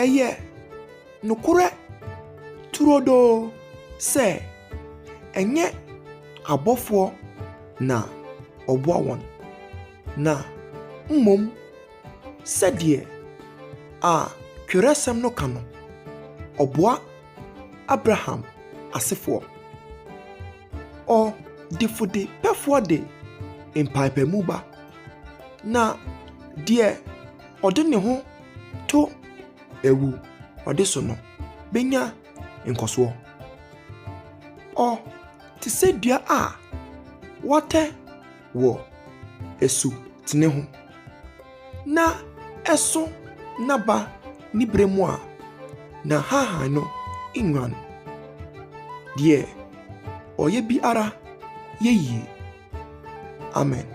Ɛyɛ nokorɛ turodoo sɛ ɛnyɛ abɔfoɔ na ɔboa wɔn, na mmom sɛdeɛ a twerɛsɛm no ka no, ɔboa Abraham asefoɔ. Ɔdifodepɛfoɔ de mpaapaemu ba, na deɛ ɔde ne ho to Awurade so no bɛnya nkɔsoɔ. Ɔte sɛ dua a wɔatɛ wɔ asutene ho, na ɛso n'aba ne berɛ mu a n'ahahan no nhuan. Deɛ ɔyɛ biara yɛ yie. Amen.